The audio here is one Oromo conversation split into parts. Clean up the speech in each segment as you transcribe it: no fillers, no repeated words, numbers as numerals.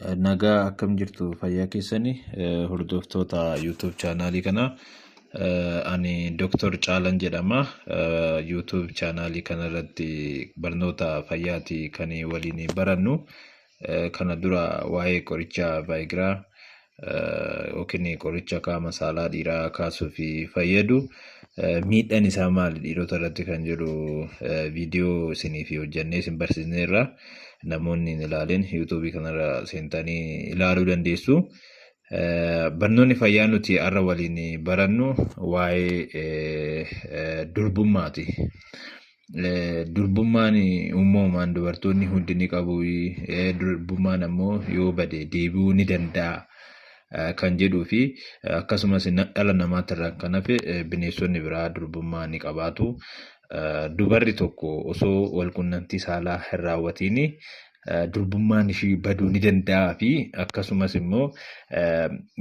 Nagaa akkam jirtu fayyaa keessanii hordoftoota YouTube chaanaalii kanaa. Ani Dr. Caalan jedhama. YouTube chaanaalii kanarratti barnoota fayyaati kan waliin barannu. Kana dura waa'ee qoricha Vaayigiraa yookiin qoricha qaama saalaa dhiiraa kaasuuf fayyadu miidhaan isaa maali dhiirota irratti kan jedhu viidiyoo isiniif hojjennee isin barsiisneerra. Namoonni hin ilaalin yuutuubii kanarra seentanii ilaaluu dandeessu. Barnoonni fayyaa nuti har'a waliin barannu waa'ee durbummaati. Durbummaan uumamumaan dubartoonni hundi ni qabu. Durbummaan ammoo yoo bade deebi'uu ni danda'a kan jedhuu fi akkasumas dhala namaatirraa kan hafe bineensonni biraa durbummaa ni qabaatu. Dubarri tokko osoo walqunnamtii saalaa hin raawwatiin durbummaan ishii baduu ni danda'a fi akkasumas immoo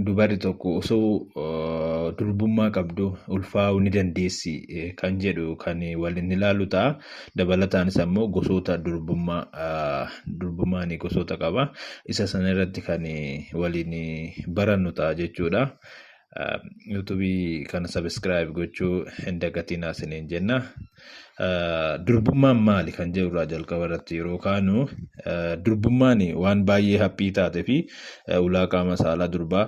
dubarri tokko osoo durbummaa qabdu ulfaa'uu ni dandeessi kan jedhu kan waliin ilaallu ta'a. Dabalataanis ammoo gosoota durbummaa durbummaan gosoota qaba. Isa sana irratti kan waliin barannu ta'a jechuudha. Yuutuubii kana sabiskiraayib gochuu hin dagatinaa isiniin jenna. Durbummaan maali kan jedhu irraa jalqaba irratti yeroo kaanu, durbummaan waan baay'ee haphii taatee fi ulaa qaama saalaa durbaa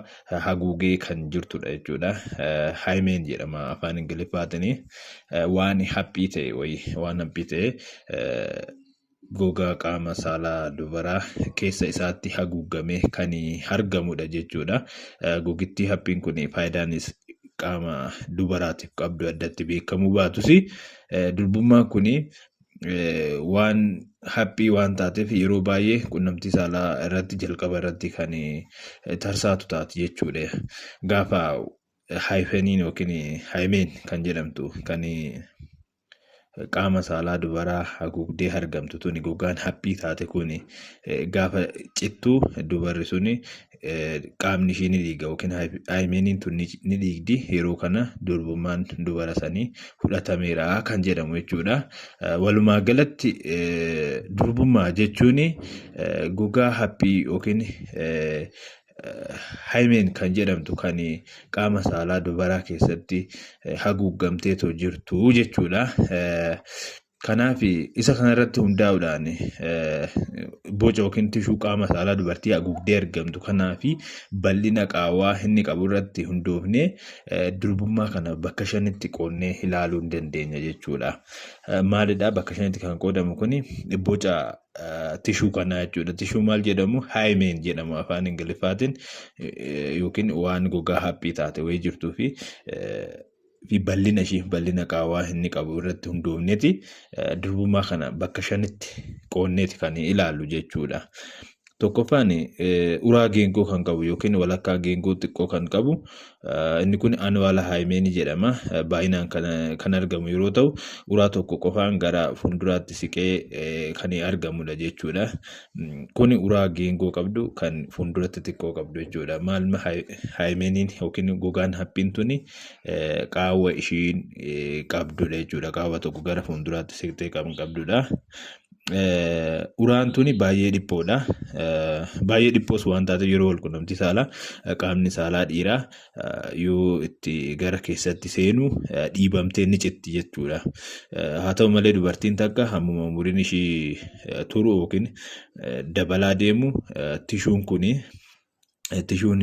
haguugee kan jirtudha jechuudha. Haayimeen jedhama afaan Ingiliffaatiin. Waan haphii ta'e wayii, waan haphii ta'e gogaa qaama saalaa dubaraa keessa isaatti haguugamee kan argamudha jechuudha. Gogittii haphiin kun faayidaanis qaama dubaraatiif qabdu addatti beekamuu baatus, durbummaan kun waan haphii waan taateef yeroo baay'ee qunnamtii saalaa irratti jalqaba irratti kan tarsaatu taati jechuudha. Gaafa haayifeniin yookiin haayimeen kan jedhamtu kan qaama saalaa dubaraa haguugdee argamtu tuni, gogaan haphii taate kun gaafa cittu, dubarri suni qaamni ishii ni dhiiga yookiin haayimeeniin tun ni dhiigdi. Yeroo kana durbummaan dubara sanii fudhatameera kan jedhamu jechuudha. Walumaa galatti durbummaa jechuun gogaa haphii yookiin haayimeen kan jedhamtu kan qaama saalaa dubaraa keessatti haguugamteetoo jirtu jechuudha. Kanaaf isa kanarratti hundaa'uudhaan boca yookiin tishuu qaama saalaa dubartii haguugdee argamtu kanaa fi bal'ina qaawwaa inni qabu irratti hundoofnee durbummaa kana bakka shanitti qoodnee ilaaluu ni dandeenya jechuudha. Maalidhaa bakka shanitti kan qoodamu kuni? Boca tishuu kanaa jechuudha. Tishuu maal jedhamu? Haayimeen jedhamu afaan Ingiliffaatiin, yookiin waan gogaa haphii taate wayii jirtuu fi bal'ina ishii, bal'ina qaawwaa inni qabu irratti hundoofneeti durbummaa kana bakka shanitti qoodneeti kan ilaallu jechuudha. Tokkoffaan uraa geengoo kan qabu yookiin walakkaa geengoo xiqqoo kan qabu, inni kun annual hymen jedhama. Baay'inaan kan argamu yeroo ta'u, uraa tokko qofaan gara fuulduraatti siqee kan argamudha jechuudha. Kun uraa geengoo qabdu kan fuulduratti xiqqoo qabdu jechuudha. Maalma haayimeniin yookiin gogaan haphiin tuni qaawwa ishiin qabdudha jechuudha. Qaawwa tokko gara fuulduraatti siqtee kan qabdudha. Uraan tuni baay'ee dhiphoodha. Baay'ee dhiphoos waan taateef yeroo wal qunnamtii saalaa qaamni saalaa dhiiraa yoo itti gara keessatti seenu dhiibamtee ni citti jechuudha. Haa ta'u malee, dubartiin takka hammuma umuriin ishii turu yookiin dabalaa deemu, tishuun kuni, tishuun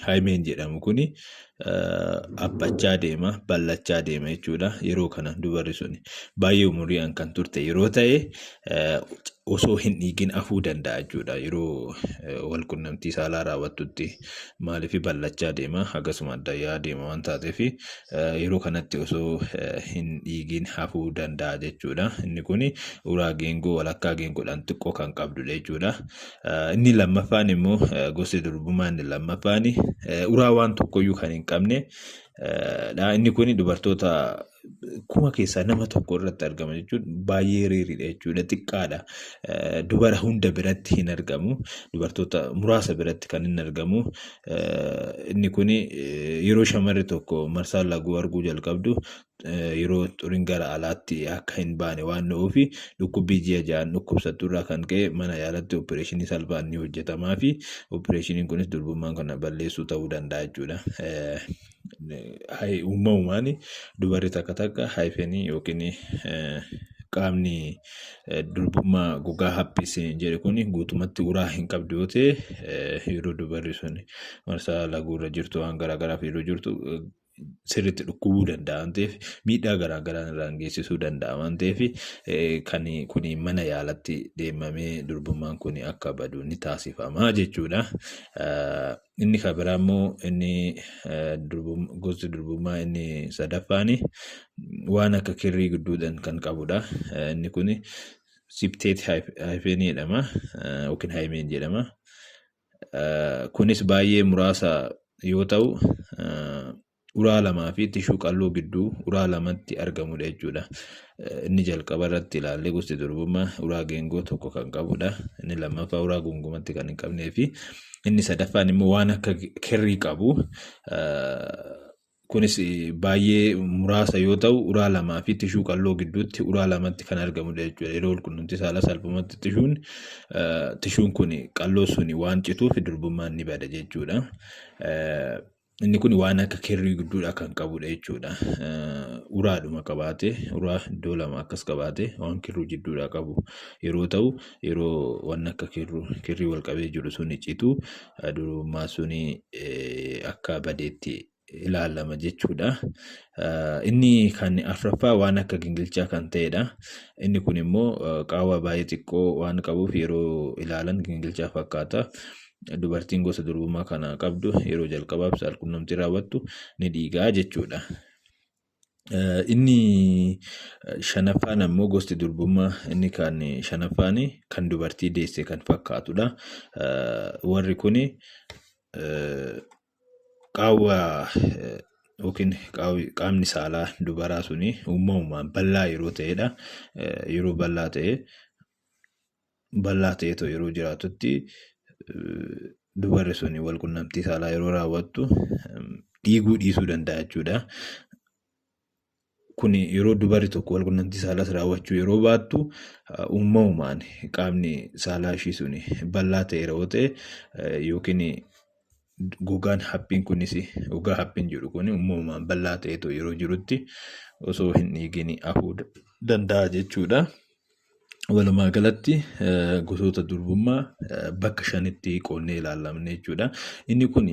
haayimeen jedhamu kuni haphachaa deema, bal'achaa deema jechuudha. Yeroo kana dubarri sun baay'ee umuriidhaan kan turte yeroo ta'e, osoo hin dhiigin hafuu danda'a jechuudha. Yeroo wal qunnamtii saalaa raawwattutti maaliif bal'achaa deema, akkasuma addayyaa deema waan taateef, yeroo kanatti osoo hin dhiigin hafuu danda'a jechuudha. Inni kun uraa geengoo walakkaa geengoodhaan xiqqoo kan qabdudha jechuudha. Inni lammaffaan immoo, gosti durbummaa inni lammaffaan, uraa waan tokkoyyuu kan hin qabne Inni kun dubartoota 1000 keessaa nama tokko irratti argama jechuun baay'ee rareiidha jechuudha. Xiqqaadha. Dubara hunda biratti hin argamu. Dubartoota muraasa biratti kan inni argamu. Inni kun yeroo shamarri tokko marsaa laguu arguu jalqabdu yeroo xuriin gara alaatti akka hin baane waan ta'uuf dhukkubbii ji'a 6 dhukkubsattu irraa kan ka'e mana yaalatti opereeshinii salphaan ni hojjetamaa fi opereeshiniin kunis durbummaan kana balleessuu ta'uu danda'a jechuudha. Uumamumaan dubarri takka takka hyphenii yookiin qaamni durbummaa gogaa haphii jedhe kun guutumatti uraa hin qabdu yoo ta'e, yeroo dubarri sun marsaa laguurra jirtu waan garaagaraaf yeroo jirtu sirriitti dhukkubuu danda'a waan ta'eef, miidhaa garaagaraa irraan geessisuu danda'a waan ta'eef, kan kun mana yaalatti deemamee durbummaan kun akka badu ni taasifama jechuudha. Inni kan biraa immoo inni gosti durbummaa inni sadaffaan waan akka kirrii gidduudhaan kan qabudha. Inni kun septate hyphenii jedhama yookiin hymen jedhama. Kunis baay'ee muraasa yoo ta'u, uraa lamaa fi tishuu qalloo gidduu uraa lamatti argamudha jechuudha. Inni jalqaba irratti ilaallee gosti durbummaa uraa geengoo tokko kan qabudha. Inni lammaffaa uraa gungumatti kan hin qabnee fi inni sadaffaan immoo waan akka kirrii qabu. Kunis baay'ee muraasa yoo ta'u, uraa lamaa fi tishuu qalloo gidduutti uraa lamatti kan argamudha jechuudha. Yeroo walqunnamtii saalaa salphumatti tishuun kun qalloo sun waan cituuf durbummaan ni bada jechuudha. Inni kun waan akka kirrii gidduudha kan qabudha jechuudha. Uraadhuma qabaate, uraa iddoo lama akkas qabaate, waan kirruu jidduudha qabu yeroo ta'u, yeroo waan akka kirrii wal qabee jiru sun citu durbummaa suni akka badeetti ilaalama jechuudha. Inni kan afuraffaa waan akka gingilchaa kan ta'edha. Inni kun immoo qaawwa baay'ee xiqqoo waan qabuuf yeroo ilaalan gingilchaa fakkaata. Dubartiin gosa durbummaa kana qabdu yeroo jalqabaaf saalqunnamtii raawwattu ni dhiigaa jechuudha. Inni shanaffaan ammoo gosti durbummaa inni kan shanaffaan kan dubartii deesse kan fakkaatudha. Warri kun qaawwa yookiin qaamni saalaa dubaraa suni uumamumaan bal'aa yeroo ta'edha. Yeroo bal'aa ta'e, bal'aa ta'eetoo yeroo jiraatutti, dubarri sun wal qunnamtii saalaa yeroo raawwattu dhiiguu dhiisuu danda'a jechuudha. Kun yeroo dubarri tokko wal qunnamtii saalaas raawwachuu yeroo baattu uumamumaan qaamni saalaa ishii sun bal'aa ta'eera yoo ta'e, yookiin gogaan haphiin kunis, gogaa haphiin jedhu kun uumamumaan bal'aa ta'eetoo yeroo jirutti osoo hin dhiigin hafuu danda'a jechuudha. Walumaa galatti gosoota durbummaa bakka shanitti qoodnee ilaallamne jechuudha. Inni kun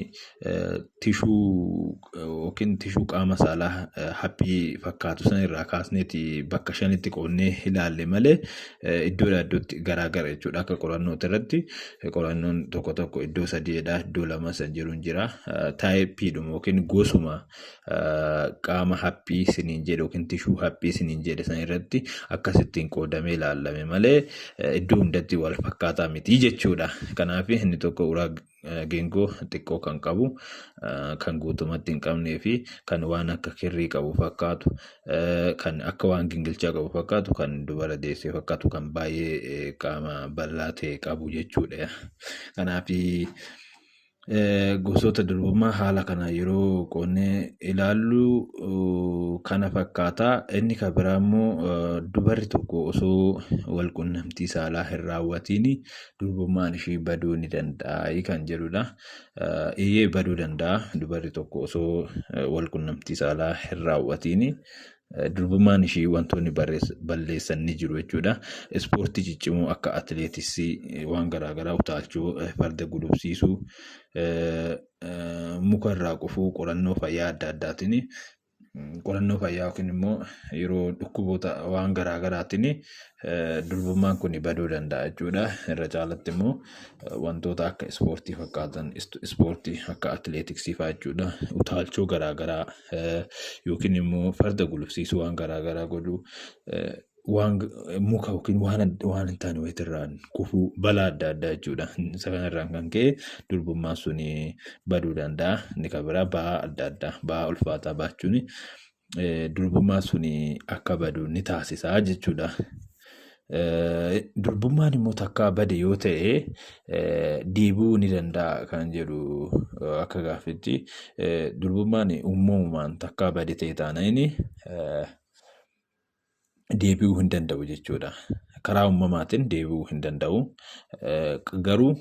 tishuu yookiin tishuu qaama saalaa haphii fakkaatu sana irraa kaasneeti bakka shanitti qoodnee ilaalle malee iddoodhaa iddootti garaagara jechuudha. Akka qorannoo irratti qorannoon tokko tokko iddoo sadiidha, iddoo lama san jiru hin jira. Typeiidhuma yookiin gosuma qaama haphii siniin jedhe yookiin tishuu haphii siniin jedhe sana irratti akkasittiin qoodamee ilaallame malee iddoo hundatti wal fakkaataa miti jechuudha. Kanaaf inni tokko uraa geengoo xiqqoo kan qabu, kan guutumatti hin qabnee fi kan waan akka kirrii qabu fakkaatu, kan akka waan gingilchaa qabu fakkaatu, kan dubara deessee fakkaatu, kan baay'ee qaama bal'aa ta'e qabu jechuudha. Kanaaf gosoota durbummaa haala kana yeroo qoonnee ilaallu kana fakkaata. Inni kan biraa immoo dubarri tokko osoo wal qunnamtii saalaa hin raawwatiin durbummaan ishii baduu ni danda'a kan jedhudha. Eeyyee, baduu danda'a, dubarri tokko osoo wal qunnamtii saalaa hin raawwatiin durbummaan ishii wantoonni balleessan ni jiru jechuudha. Ispoortii ciccimoo akka atileetiksii waan garaagaraa, utaalchoo, farda gulufsiisuu, muka irraa qufuu, qorannoo fayyaa adda addaatiin, qorannoo fayyaa yookiin immoo yeroo dhukkuboota waan garaagaraatiin durbummaan kun baduu danda'a jechuudha. Irra caalatti immoo wantoota akka ispoortii fakkaatan, ispoortii akka atileetiksii fa'aa jechuudha. Utaalchoo garaagaraa yookiin immoo farda gulufsiisuu waan garaagaraa godhuu. Waan muka yookiin waan hin taane wayitirraan kufuu, balaa adda addaa jechuudha. Isa kanarraan kan ka'e durbummaan sun baduu danda'a. Inni kan biraa ba'aa adda addaa, ba'aa ulfaataa baachuun durbummaan sun akka badu ni taasisa jechuudha. Durbummaan immoo takkaa bade yoo ta'e deebi'uu ni danda'a kan jedhu akka gaaffiitti, durbummaan uumamumaan takkaa bade ta'e taanaan deebi'uu hin danda'u jechuudha. Karaa uumamaatiin deebi'uu hin danda'u. Garuu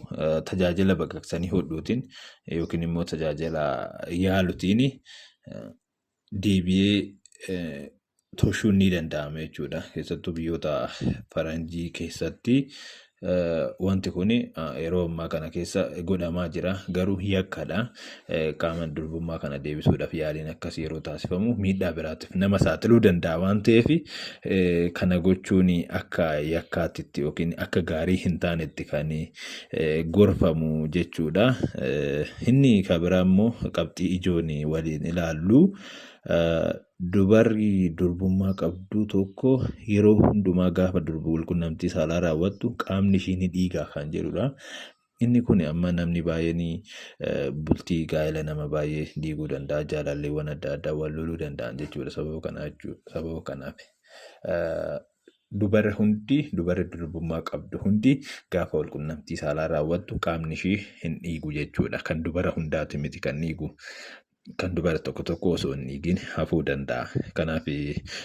tajaajila baqaqsanii hodhuutiin yookiin immoo tajaajila yaaluutiin deebi'ee toshuun ni danda'ama jechuudha. Keessattuu biyyoota faranjii keessatti wanti kun yeroo ammaa kana keessa godhamaa jira. Garuu yakkadha. Qaama durbummaa kana deebisuudhaaf yaaliin akkasii yeroo taasifamu miidhaa biraatiif nama saaxiluu danda'a waan ta'eef, kana gochuun akka yakkaatitti yookiin akka gaarii hin taanetti kan gorfamu jechuudha. Inni kan biraa immoo qabxii ijoon waliin ilaallu, dubarri durbummaa qabdu tokko yeroo hundumaa gaafa durbu walqunnamtii saalaa raawwattu qaamni ishii ni dhiiga kan jedhudha. Inni kun amma namni baay'een bultii gaa'ela nama baay'ee diiguu danda'a. Jaalalleewwan adda addaa wal loluu danda'an jechuudha sababa kanaa jechuudha. Sababa kanaaf. Dubarri hundi, dubarri durbummaa qabdu hundi gaafa walqunnamtii saalaa raawwattu qaamni ishii hin dhiigu jechuudha. Kan dubara hundaati miti kan dhiigu. Kan dubara tokko tokko osoo hin dhiigin hafuu danda'a. Kanaaf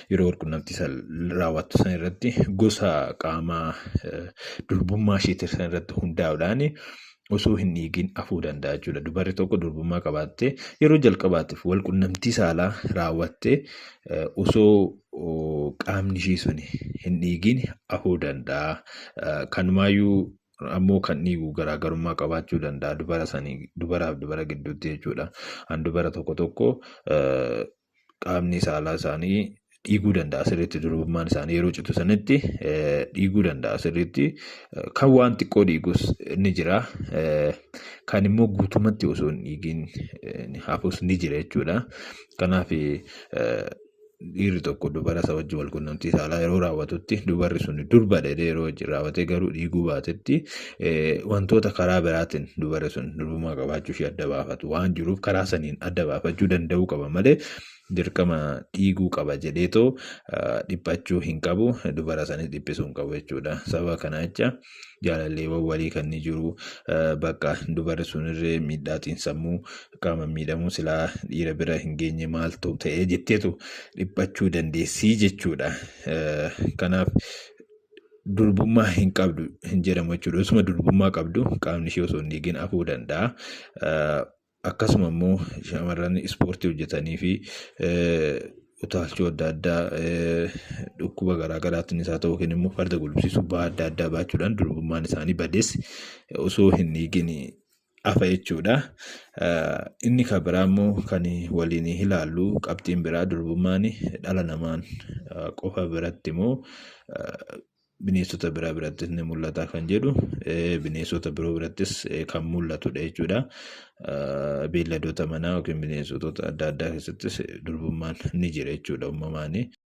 yeroo walqunnamtii raawwattu san irratti gosa qaamaa durbummaa isheetii san irratti hundaa'uudhaan osoo hin dhiigin hafuu danda'a jechuudha. Dubarri tokko durbummaa qabaattee yeroo jalqabaatiif walqunnamtii saalaa raawwattee osoo qaamni ishii sun hin dhiigin hafuu danda'a. Kanumaayyuu ammoo kan dhiigu garaagarummaa qabaachuu danda'a dubara sanii, dubaraaf dubara gidduutti jechuudha. An dubara tokko tokko qaamni saalaa isaanii dhiiguu danda'a sirriitti, durbummaan isaanii yeroo citu sanitti dhiiguu danda'a sirriitti. Kan waan xiqqoo dhiigus ni jira. Kan immoo guutumatti osoo hin dhiigin hafus ni jira jechuudha. Kanaaf dhiirri tokko dubara isa wajjin wal qunnamtii saalaa yeroo raawwatutti, dubarri sun durba dheedee yeroo wajjin raawwatee garuu dhiiguu baatetti, wantoota karaa biraatiin dubarri sun durbummaa qabaachuu ishee adda baafatu waan jiruuf karaa saniin adda baafachuu danda'uu qaba malee dirqama dhiiguu qaba jedheetoo dhiphachuu hin qabu, dubara sanis dhiphisuu hin qabu jechuudha. Sababa kana jecha jaalalleewwan walii kan ni jiru, bakka dubarri sunirree miidhaa xiinsammuu qaama miidhamuu silaa dhiira bira hin geenye maaltu ta'ee jetteetu dhiphachuu dandeessii jechuudha. Kanaaf durbummaa hin qabdu hin jedhamu jechuudha. Osuma durbummaa qabdu qaamni ishee osoo hin dhiigin hafuu danda'a. Akkasuma immoo shamarran ispoortii hojjetanii fi utaalchoo adda addaa, dhukkuba garaa garaatiin haa ta'u yookiin immoo farda gulufsiisuu, ba'aa adda addaa baachuudhaan durbummaan isaanii bades osoo hin dhiigin hafa jechuudha. Inni kan biraa immoo kan waliin ilaallu, qabxiin biraa, durbummaan dhala namaan qofa biratti moo bineensota biraa birattis ni mul'ata kan jedhu, bineensota biroo birattis kan mul'atudha jechuudha. Beelladoota manaa yookiin bineensota adda addaa keessattis durbummaan ni jira jechuudha uumamaani.